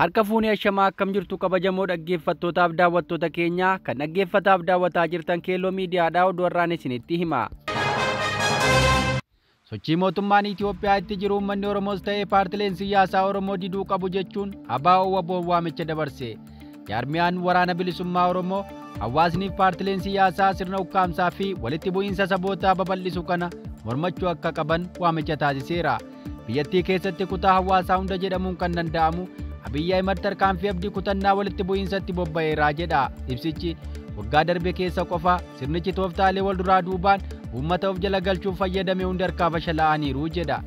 Harka fuunee ashamaa akkam jirtu kabajamoo dhaggeeffattootaaf daawwattoota keenya kan dhaggeeffataaf daawwataa jirtan Keelloo Miidiyaadhaa oduu har'aan isinitti hima. Sochii mootummaan Itoophiyaa itti jiru uummanni Oromoos ta'ee paartileen siyaasaa Oromoo diduu qabu jechuun ABO WBO'n waamicha dabarse. Jaarmiyaan waraana bilisummaa Oromoo hawaasniif paartileen siyaasaa sirna ukkaamsaa fi walitti bu'iinsa sabootaa babal'isu kana mormachuu akka qaban waamicha taasiseera. Biyyattii keessatti kutaa hawaasaa hunda jedhamuun kan danda'amu Abiyyi Ahimad tarkaanfii abdii kutannaa walitti bu'iinsatti bobba'eeraa jedha. Ibsichi waggaa darbe keessa qofa sirnichi tooftaalee wal duraa duubaan uummata of jala galchuuf fayyadame hunda harkaa fashalaa'aniiru jedha.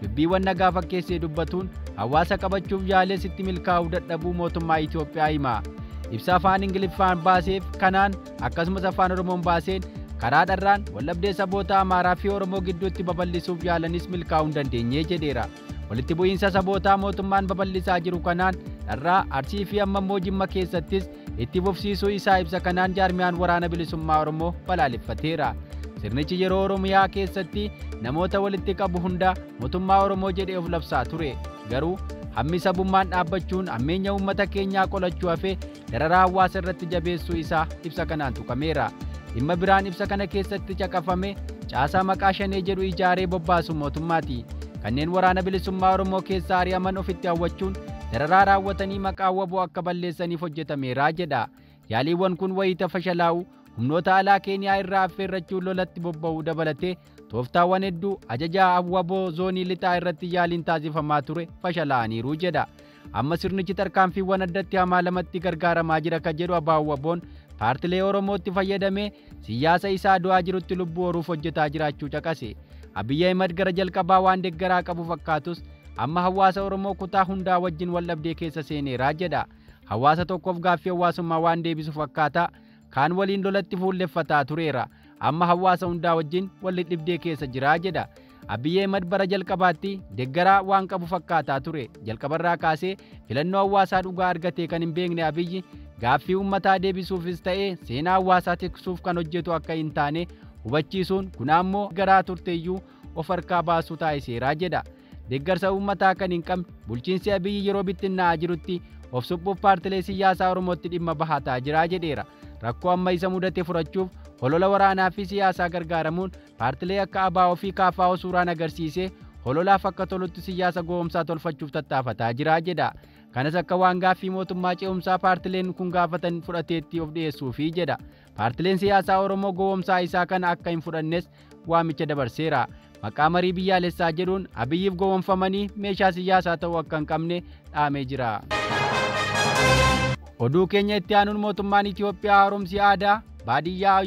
Dubbiiwwan nagaa fakkeessee dubbatuun hawaasa qabachuuf yaalees itti milkaa'uu dadhabuu mootummaa Itoophiyaa hima. Ibsa afaan Ingiliffaan baaseef kanaan akkasumas afaan Oromoon baaseen karaa dharraan waldhabdee saboota Amaaraa fi Oromoo gidduutti babal'isuuf yaalanis milkaa'uu hin dandeenye jedheera. Walitti bu'iinsa sabootaa mootummaan babal'isaa jiru kanaan dharraa Arsii fi amma immoo Jimma keessattis itti fufsiisuu isaa ibsa kanaan jaarmiyaan waraana bilisummaa Oromoo balaaleffateera. Sirnichi yeroo Oromiyaa keessatti namoota walitti qabu hunda mootummaa Oromoo jedhee of labsaa ture. Garuu hammi sabummaan dhaabbachuun hammeenya uummata keenyaa qolachuu hafee dararaa hawaasa irratti jabeessuu isaa ibsa kanaan tuqameera. Dhimma biraan ibsa kana keessatti caqafame caasaa maqaa shanee jedhu ijaaree bobbaasu mootummaati. Kanneen waraana bilisummaa Oromoo keessaa ari'aman ofitti hawwachuun dararaa raawwatanii maqaa WBO akka balleessaniif hojjetameera jedha. Yaaliiwwan kun wayita fashalaa'u humnoota alaa Keeniyaa irraa affeerrachuun lolatti bobba'uu dabalatee tooftaawwan hedduu ajaja WBO zoonii lixaa irratti yaaliin taasifamaa ture fashalaa'aniiru jedha. Amma sirnichi tarkaanfiiwwan addatti hamaa lamatti gargaaramaa jira kan jedhu ABO WBO'n paartilee Oromootti fayyadamee siyaasa isaa du'aa jirutti lubbuu horuuf hojjetaa jiraachuu caqase. Abiyyi Ahimad gara jalqabaa waan deeggaraa qabu fakkaatus amma hawaasa Oromoo kutaa hundaa wajjin waldhabdee keessa seeneeraa jedha. Hawaasa tokkoof gaaffii hawaasummaa waan deebisu fakkaata kaan waliin lolatti fuulleffataa tureera. Amma hawaasa hundaa wajjin walitti dhibdee keessa jiraa jedha. Abiyyi Ahimad bara jalqabaatti deeggaraa waan qabu fakkaataa ture. Jalqabarraa kaasee filannoo hawaasaa dhugaa argatee kan hin beekne Abiyyi gaaffii uummataa deebisuufis ta'ee seenaa hawaasaa tiksuuf kan hojjetu akka hin taane hubachiisuun kun ammoo garaa turteeyyuu of harkaa baasuu taasiseeraa jedha. Deeggarsa uummataa kan hin qabne bulchiinsi Abiyyi yeroo bittinnaa'aa jirutti of suphuuf paartilee siyaasaa Oromootti dhimma bahataa jiraa jedheera. Rakkoo amma isa mudate furachuuf holola waraanaa fi siyaasaa gargaaramuun paartilee akka ABO fi KFO suuraan agarsiisee hololaaf akka tolutti siyaasa goomsaa tolfachuuf tattaafataa jiraa jedha. Kanas akka waan gaaffii mootummaa ce'umsaa paartileen kun gaafatan fudhateetti of dhiyeessuufi jedha. Paartileen siyaasaa Oromoo goomsaa isaa kana akka hin fudhannes waamicha dabarseera. Maqaa marii biyyaalessaa jedhuun Abiyyiif gowwoomfamanii meeshaa siyaasaa ta'uu akka hin qabne dhaamee jira. Oduu keenya itti aanuun mootummaan Itoophiyaa haaromsi aadaa baadiyyaa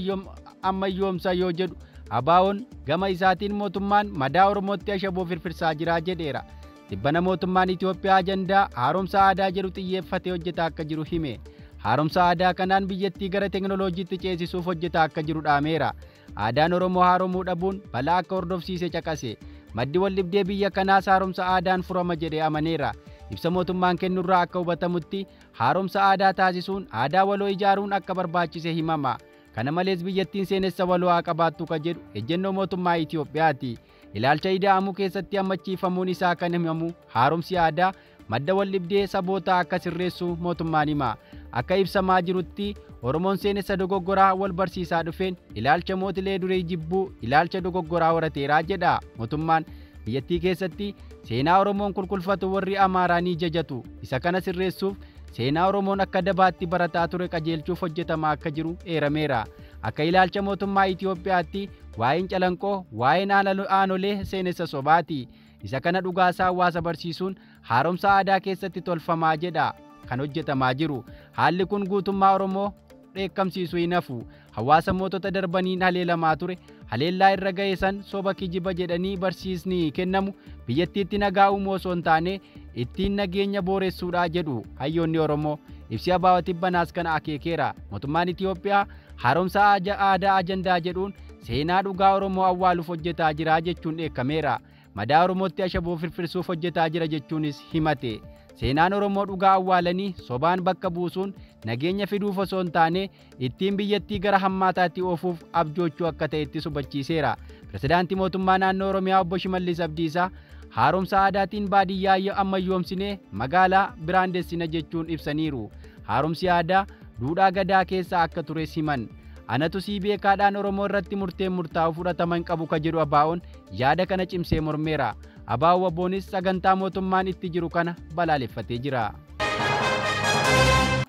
ammayyoomsa yoo jedhu ABO'n gama isaatiin mootummaan madaa Oromootti ashaboo firfirsaa jiraa jedheera. Tibbana mootummaan Itoophiyaa ajandaa haaromsa aadaa jedhu xiyyeeffatee hojjetaa akka jiru hime. Haaromsa aadaa kanaan biyyattii gara teekinooloojiitti ceesisuuf hojjetaa akka jiru dhaameera. Aadaan Oromoo haaromuu dhabuun balaa akka hordofsiise caqase. Maddi waldhibdee biyya kanaas haaromsa aadaan furama jedhee amaneera. Ibsa mootummaan kennurraa akka hubatamutti haaromsa aadaa taasisuun aadaa waloo ijaaruun akka barbaachise himama. Kana malees biyyattiin seenessa waloo haa qabaattu kan jedhu ejjennoo mootummaa Itoophiyaati. Ilaalcha ida'amuu keessatti hammachiifamuun isaa kan himamu haaromsi aadaa madda waldhibdee sabootaa akka sirreessu mootummaan hima. Akka ibsamaa jirutti Oromoon seenessa dogoggoraa wal barsiisaa dhufeen ilaalcha mootilee durii jibbuu ilaalcha dogoggoraa horateeraa jedha. Mootummaan biyyattii keessatti seenaa Oromoon kulkulfatu warri Amaaraa ni jajatu. Isa kana sirreessuuf seenaa Oromoon akka dabaatti barataa ture qajeelchuuf hojjetamaa akka jiru eerameera. Akka ilaalcha mootummaa Itoophiyaatti waa'een calanqoo waa'een aanolee seenessa sobaati. Isa kana dhugaasaa hawaasa barsiisuun haaromsa aadaa keessatti tolfamaa jedha kan hojjetamaa jiru. Haalli kun guutummaa Oromoo dheekkamsiisuu hin hafu. Hawaasa mootota darbaniin haleelamaa ture haleellaa irra ga'e san soba kijiba jedhanii barsiisni kennamu biyyattiitti nagaa uumuu osoo hin taane ittiin nageenya booressuudhaa jedhu hayyoonni Oromoo. Ibsi ABO tibbanaas kana akeekeera. Mootummaan Itoophiyaa haaromsa aadaa ajandaa jedhuun seenaa dhugaa Oromoo awwaaluuf hojjetaa jira jechuun dheekkameera. Madaa Oromootti ashaboo firfirsuuf hojjetaa jira jechuunis himate. Seenaan Oromoo dhugaa awwaalanii sobaan bakka buusuun nageenya fiduuf osoo hin taane ittiin biyyattii gara hammaataatti oofuuf abjoochuu akka ta'etti hubachiiseera. Pirezidaantii mootummaa naannoo Oromiyaa obbo Shimallis Abdiisaa Haaromsa aadaatiin baadiyyaa ammayyoomsinee magaalaa biraandessina jechuun ibsaniiru. Haaromsi aadaa duudhaa gadaa keessa akka ture himan. Anatu sii beekaadhaan Oromoo irratti murteen murtaa'u fudhatama hin qabu ka jedhu ABO'n yaada kana cimsee mormeera. ABO WBO'nis sagantaa mootummaan itti jiru kana balaaleffatee jira.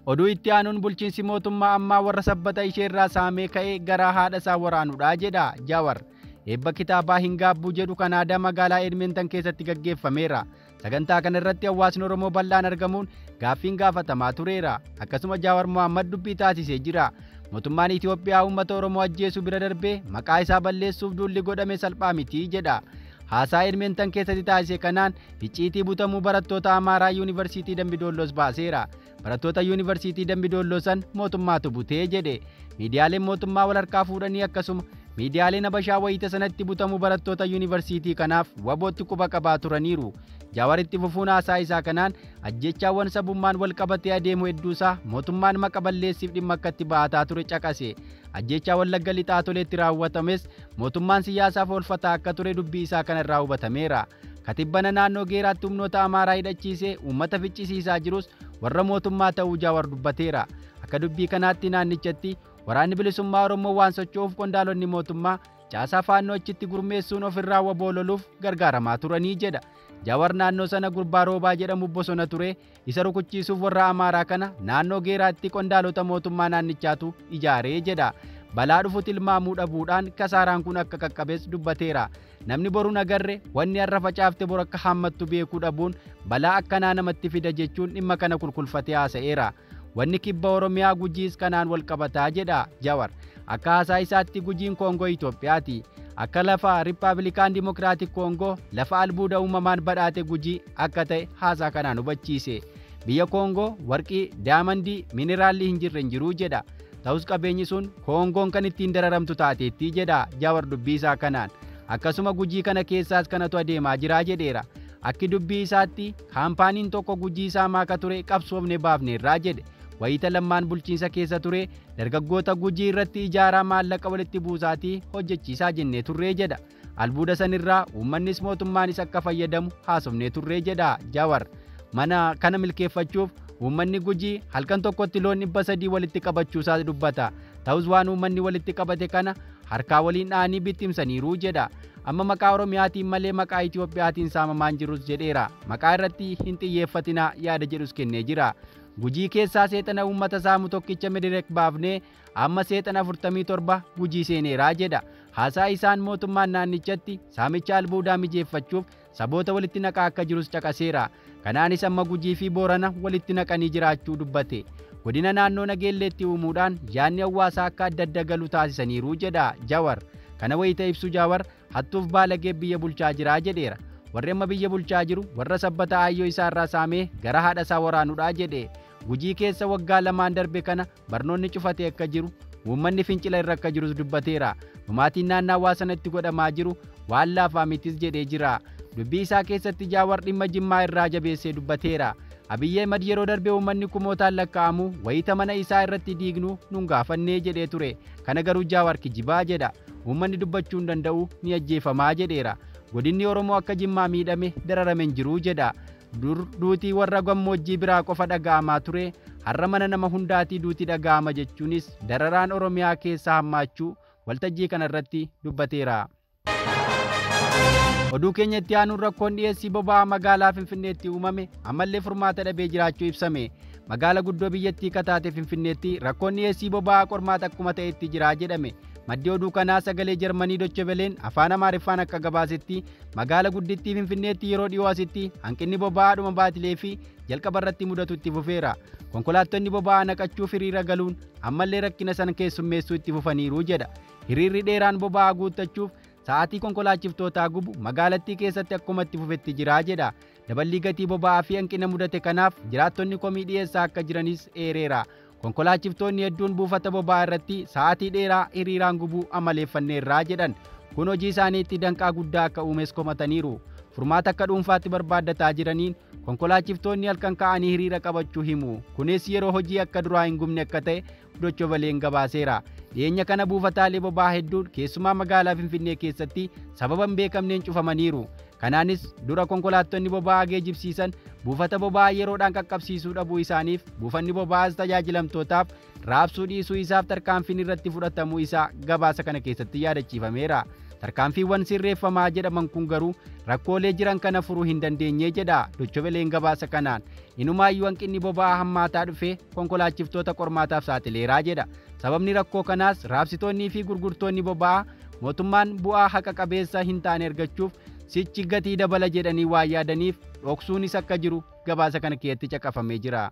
Oduu itti aanuun bulchiinsi mootummaa ammaa warra sabbata ishee irraa saamee ka'ee garaa haadha isaa waraanudha jedha Jaawar. Eebba kitaabaa hin gaabbuu jedhu kan aadaa magaalaa Edmonton keessatti gaggeeffameera. Sagantaa kana irratti hawaasni Oromoo bal'aan argamuun gaaffiin gaafatamaa tureera. Akkasuma Jaawar Mohammad dubbii taasisee jira. Mootummaan Itoophiyaa uummata Oromoo ajjeesuu bira darbee maqaa isaa balleessuuf duulli godhame salphaa miti jedha. Haasaa Edmonton keessatti taasise kanaan icciitii butamuu barattoota Amaaraa Yuunivarsiitii Dambidoolloos baaseera. Barattoota Yuunivarsiitii Dambidolloo san mootummaatu butee jedhe. Miidiyaaleen mootummaa wal harkaa fuudhanii akkasuma miidiyaaleen Habashaa wayita sanatti butamuu barattoota yuunivarsiitii kanaaf wabootti quba qabaa turaniiru. Jaawaritti fufuun haasaa isaa kanaan ajjechaawwan sabummaan wal qabatee adeemu hedduusaa mootummaan maqa balleessiif dhimma akka itti ba'ataa ture caqase. Ajjechaa Wallagga Lixaa Toleetti raawwatames mootummaan siyaasaaf oolfataa akka ture dubbii isaa kanarraa hubatameera. Katibbana naannoo Geeraatti humnoota Amaaraa hidhachiisee uummata ficcisiisaa jirus warra mootummaa ta'uu Jaawar dubbateera. Akka dubbii kanaatti naannichatti waraanni bilisummaa Oromoo waan socho'uuf qondaalonni mootummaa caasaa faannoo achitti gurmeessuun ofirraa waboo loluuf gargaaramaa turanii jedha. Jaawar naannoo sana gurbaa roobaa jedhamu bosona ture isa rukuchiisuuf warra Amaaraa kana naannoo Geeraatti qondaalota mootummaa naannichaatu ijaaree jedha. Balaa dhufu tilmaamuu dhabuudhaan kasaaraan kun akka qaqqabes dubbateera. Namni boru nagarre wanni har'a facaafte bor akka hammattu beekuu dhabuun balaa akkanaa namatti fida jechuun dhimma kana kulkulfatee haasa'eera. Wanni kibba Oromiyaa Gujiis kanaan wal qabataa jedha Jawar. Akka haasaa isaatti Gujiin Koongoo Itoophiyaati. Akka lafa Riippaabilikaan Dimokiraatik Koongoo lafa albuuda uumamaan badhaate Gujii akka ta'e haasaa kanaan hubachiise. Biyya Koongoo warqii, daamandii, mineraalli hin jirre hin jiruu jedha. Ta'us qabeenyi sun Koongoon kan ittiin dararamtu taateetti jedha Jawar dubbii isaa kanaan. Akkasuma Gujii kana keessaas kanatu adeemaa jiraa jedheera. Akki dubbii isaatti kaampaaniin tokko Gujii isaa maaka ture qabsoofne baafneerraa jedhe. Wayita lammaan bulchiinsa keessa ture dargaggoota Gujii irratti ijaaraa maallaqa walitti buusaatii hojjechiisaa jennee turree jedha. Albuuda sanirraa uummannis mootummaanis akka fayyadamu haasofnee turree jedha Jawar. Mana kana milkeeffachuuf uummanni Gujii halkan tokkotti loon 300 walitti qabachuusaa dubbata. Ta'us waan uummanni walitti qabate kana harkaa waliin dha'anii bittimsaniiru jedha. Amma maqaa Oromiyaatiin malee maqaa Itoophiyaatiin saamamaan jirus jedheera. Maqaa irratti hin xiyyeeffatinaa yaada jedhus kennee jira. Gujii keessaa seexana uummata saamu tokkicha Medirek baafnee amma seexana 47 Gujii seeneeraa jedha. Haasaa isaan mootummaan naannichatti saamicha albuudaa mijeeffachuuf saboota walitti naqaa akka jirus caqaseera. Kanaanis amma Gujii fi Boorana walitti naqanii jiraachuu dubbate. Godina naannoo Nageelleetti uumuudhaan yaadni hawaasaa akka adda adda galu taasisaniiru jedha Jawar. Kana wayita ibsu Jawar hattuuf baalagee biyya bulchaa jiraa jedheera. Warri amma biyya bulchaa jiru warra sabbata aayyoo isaarraa saamee gara haadha isaa waraanudha jedhe. Gujii keessa waggaa lamaan darbe kana barnoonni cufatee akka jiru uummanni fincila irra akka jirus dubbateera. Dhumaatiin naannawaa sanatti godhamaa jiru waan laafaa mitis jedhee jira. Dubbii isaa keessatti Jaawar dhimma Jimmaa irraa jabeessee dubbateera. Abiyyi Ahmad yeroo darbe uummanni kumootaan lakkaa'amu wayita mana isaa irratti diignu nun gaafannee jedhee ture. Kana garuu Jaawar kijibaa jedha. Uummanni dubbachuu hin danda'u ni ajjeefamaa jedheera. Godinni Oromoo akka Jimmaa miidhame dararame hin jiru jedha. Dur duutii warra gammoojjii biraa qofa dhaga'amaa ture har'a mana nama hundaatii duutii dhaga'ama jechuunis dararaan Oromiyaa keessaa hammaachuu waltajjii kanarratti dubbateera. Oduu keenya itti aanuun rakkoon dhiyeessii boba'aa magaalaa Finfinneetti uumame ammallee furmaata dhabee jiraachuu ibsame. Magaala guddoo biyyattii kataate Finfinneetti rakkoon dhiyeessii boba'aa qormaata akkuma ta'etti jira jedhame. Maddi oduu kanaa sagalee Jarmanii Deutsche Welleen afaan Amaariffaan akka gabaasetti magaala guddittii Finfinneetti yeroo dhiyoo asitti hanqinni boba'aa dhuma baatilee fi jalqaba irratti mudatu itti fufeera. Konkolaattonni boba'aa naqachuuf hiriira galuun ammallee rakkina sana keessummeessuu itti fufaniiru jedha. Hiriirri dheeraan boba'aa guuttachuuf sa'aatii konkolaachiftootaa gubu magaalattii keessatti akkuma itti fufetti jira jedha. Daballii gatii boba'aa fi hanqina mudate kanaaf jiraattonni komii dhiyeessaa akka jiranis eereera. Konkolaachiftoonni hedduun buufata boba'aa irratti sa'aatii dheeraa hiriiraan gubuu amaleeffanneerraa jedhan. Kun hojii isaaniitti danqaa guddaa akka uumes komataniiru. Furmaata akka dhuunfaatti barbaaddataa jiraniin konkolaachiftoonni halkan ka'anii hiriira qabachuu himu. Kunis yeroo hojii akka duraa hin gubne akka ta'e Deutsche Welleen gabaaseera. Dhiyeenya kana buufataalee boba'aa hedduun keessumaa magaalaa Finfinnee keessatti sababa hin beekamneen cufamaniiru. Kanaanis dura konkolaattonni boba'aa geejjibsiisan buufata boba'aa yeroodhaan qaqqabsiisuu dhabuu isaaniif buufanni boba'aas tajaajilamtootaaf raabsuu dhiisuu isaaf tarkaanfiin irratti fudhatamuu isaa gabaasa kana keessatti yaadachiifameera. Tarkaanfiiwwan sirreeffamaa jedhaman kun garuu rakkoolee jiran kana furuu hin dandeenye jedha Dochobeleen gabaasa kanaan. Inumaayyuu hanqinni boba'aa hammaataa dhufee konkolaachiftoota qormaataaf saaxileeraa jedha. Sababni rakkoo kanaas raabsitoonnii fi gurgurtoonni boba'aa mootummaan bu'aa haqa qabeessa hin taane argachuuf sichi gatii dabala jedhanii waa yaadaniif dhoksuunis akka jiru gabaasa kana keessatti caqafamee jira.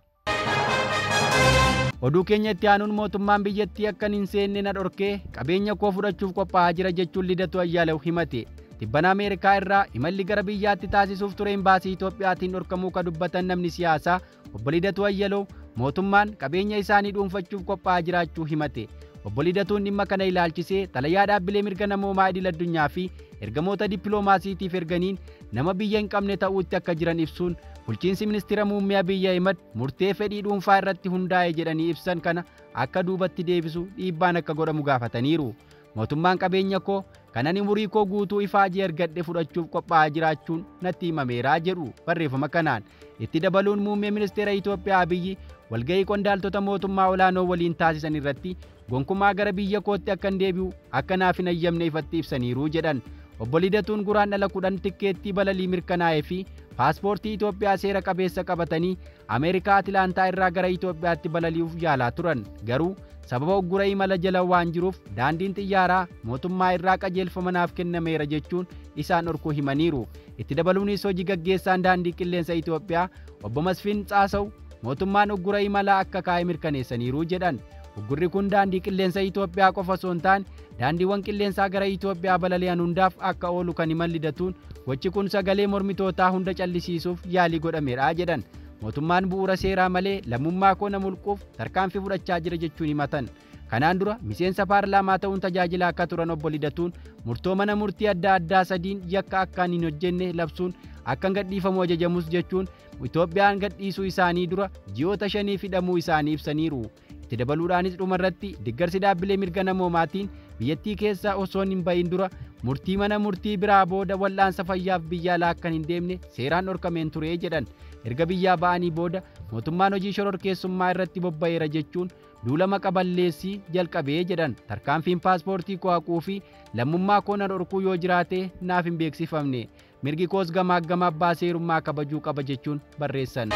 Oduu keenya itti aanuun mootummaan biyyattii akka hin seenne na dhorkee qabeenya koo fudhachuuf qophaa'aa jira jechuun Lidatu Ayyaalew himate. Tibbana Ameerikaa irraa imalli gara biyyaatti taasisuuf ture imbaasii Itoophiyaatiin dhorkamuu ka dubbatan namni siyaasaa obbo Lidatu Ayyalew mootummaan qabeenya isaanii dhuunfachuuf qophaa'aa jiraachuu himate. Obbo Lidatuun dhimma kana ilaalchisee xalayaa dhaabbilee mirga namoomaa idil addunyaa fi ergamoota dippiloomaasiitiif erganiin nama biyya hin qabne ta'uutti akka jiran ibsuun bulchiinsi ministeera muummee Abiyyi Ahimad murtee fedhii dhuunfaa irratti hundaa'e jedhanii ibsan kana akka duubatti deebisu dhiibbaan akka godhamu gaafataniiru. Mootummaan qabeenya koo kan ani umurii koo guutuu ifaajee argadhe fudhachuuf qophaa'aa jiraachuun natti himameeraa jedhu barreeffama kanaan. Itti dabaluun muummee ministeera Itoophiyaa Abiyyi walga'ii qondaaltota mootummaa olaanoo waliin taasisan irratti gonkumaa gara biyya kootti akka hin deebi'u akka naaf hin ayyamne ifatti ibsaniiru jedhan. Obbo Lidatuun guraandhala 10 tikkeettii balalii mirkanaa'ee fi paaspoortii Itoophiyaa seera qabeessa qabatanii Ameerikaa Atilaantaa irraa gara Itoophiyaatti balali'uuf yaalaa turan. Garuu sababa uggura imala jala waan jiruuf daandiin xiyyaaraa mootummaa irraa qajeelfama naaf kennameera jechuun isaan dhorkuu himaniiru. Itti dabaluunis hojii gaggeessaan daandii qilleensa Itoophiyaa obbo Masfiin Xaasaw mootummaan uggura imalaa akka kaa'e mirkaneessaniiru jedhan. Uggurri kun daandii qilleensa Itoophiyaa qofa osoo hin taane daandiiwwan qilleensaa gara Itoophiyaa balali'an hundaaf akka oolu kan himan Lidatuun gochi kun sagalee mormitootaa hunda callisiisuuf yaalii godhameera jedhan. Mootummaan bu'uura seeraa malee lammummaa koo na mulquuf tarkaanfii fudhachaa jira jechuun himatan. Kanaan dura miseensa paarlaamaa ta'uun tajaajila akka turan obbo Lidatuun murtoo mana murtii adda addaa sadiin yakka akkaan hin hojjenne labsuun akka hin gadhiifamu ajajamus jechuun Itoophiyaan gadhiisuu isaanii dura ji'oota 5 hidhamuu isaanii ibsaniiru. Itti dabaluudhaanis dhumarratti deeggarsi dhaabbilee mirga namoomaatiin biyyattii keessa osoo hin bahin dura murtii mana murtii biraa booda wal'aansa fayyaaf biyya alaa akka hin deemne seeraan dhorkameen ture jedhan. Erga biyyaa ba'anii booda mootummaan hojii shororkeessummaa irratti bobba'eera jechuun duula maqa balleessii jalqabee jedhan. Tarkaanfiin paaspoortii koo haquu fi lammummaa koo na dhorkuu yoo jiraate naaf hin beeksifamne. Mirgi koos gamaa gama abbaa seerummaa kabajuu qaba jechuun barreessan.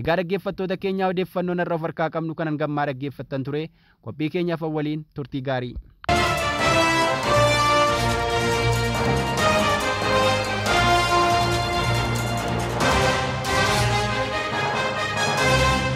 Egaa dhaggeeffattoota keenyaa odeeffannoo narra of harkaa qabnu kanan gammaa dhaggeeffattan ture qophii keenyaaf waliin turtii gaarii.